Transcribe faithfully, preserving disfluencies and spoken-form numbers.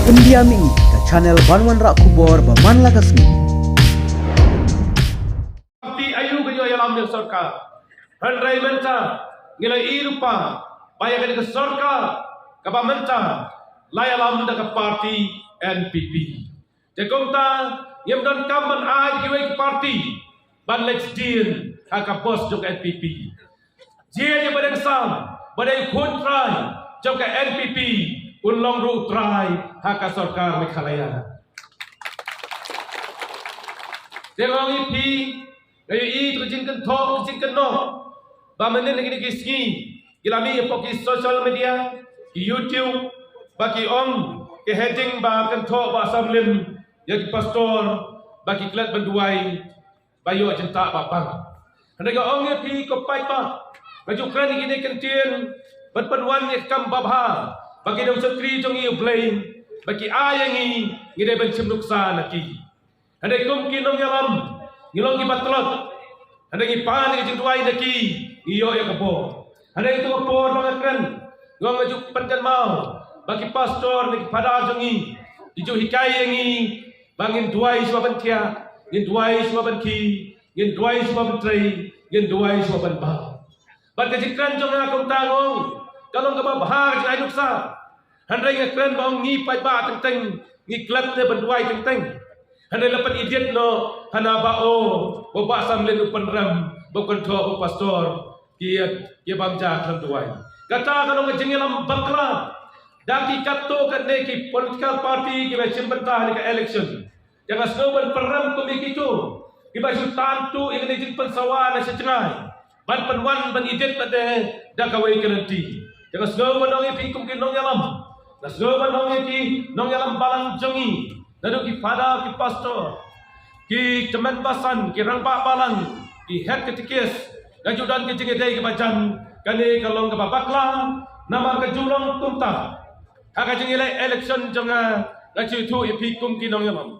India Mih, ka channel ban wanrah khubor ba man la ka sngi. Parti aiu ka ïoh ïalam ïa ka sorkar. Hynrei mynta ngi la ïohi ruh ba ïa kane ka sorkar kaba mynta la ïalam da ka parti N P P. Te kumta ngim donkam ban ai kiwei ki parti ban leit sdien ha ka bos jong ka N P P. Jia jia ba dang sam ba dei khun trai jong ka N P P un long ruh trai ha ka sorkar Meghalaya. Te nga ong ïa phi, nga ïohi tu ka jingkynthoh ka jingkynnoh ba mynnin kine ki sngi ki la mih hapoh ki social media, ki YouTube, ba ki ong ki heading ba kynthoh Bah Samlin ïa ki pastor ba ki klet ban duwai ba ïoh jingtah ba bang. Hynrei nga ong ïa phi ko paidbah, nga ju kren ïa kine ki ktien ban pynwan ïa ka kam babha ba ki nongshakri jong ngi U Blei ba ki ai ïa ngi, ngi dei ban shim nuksa na ki. Hynrei kum ki nongïalam ngi long kiba tlot. Hynrei ngi pan ïa ka jingduwai na ki, ngi ïoh ïa ka bor. Hynrei ïa ka bor ba nga kren, nga ong nga ju pynkynmaw ba ki pastor ne ki phadar jong ngi ki ju hikai ïa ngi ba ngin duwai shuwa ban thiah, ngin duwai shuwa ban khie, ngin duwai shuwa ban trei, ngin duwai shuwa ban bam. Bad ka jingkren jong nga kumta nga ong ka long kaba bha ka jingai nuksa. Hynrei nga kren ba ong ngi paidbah teng teng ngi klet ne ban duwai teng teng. Hynrei la pynidit noh hana ba o ba Bah Samlin u pynrem ba kynthoh ba pastor ki ki bam ja khlem duwai. Kata ka long ka jingïalam bakla da ki katto katne ki political party kiba shim bynta ha ka election. Te nga sngew ban pynrem kum ïa kito kiba shu tan tuh ïa kane jingpynsawa na sha jngai ban pynwan ban idit pat de da kawei ka lynti. Te nga sngew ban ong ïa phi kum ki nongïalam, nga sngew ban ong ïa ki nongïalam balang jong ngi, naduh ki phadar, ki pastor, ki tymmen basan, ki rangbah balang, ki head katekis, nga ju don ki jingïadei kiba jan. Kane ka long kaba bakla namar ka ju long kumta ha ka jingïaleh election jong nga. Nga ju ïathuh ïa phi kum ki nongïalam.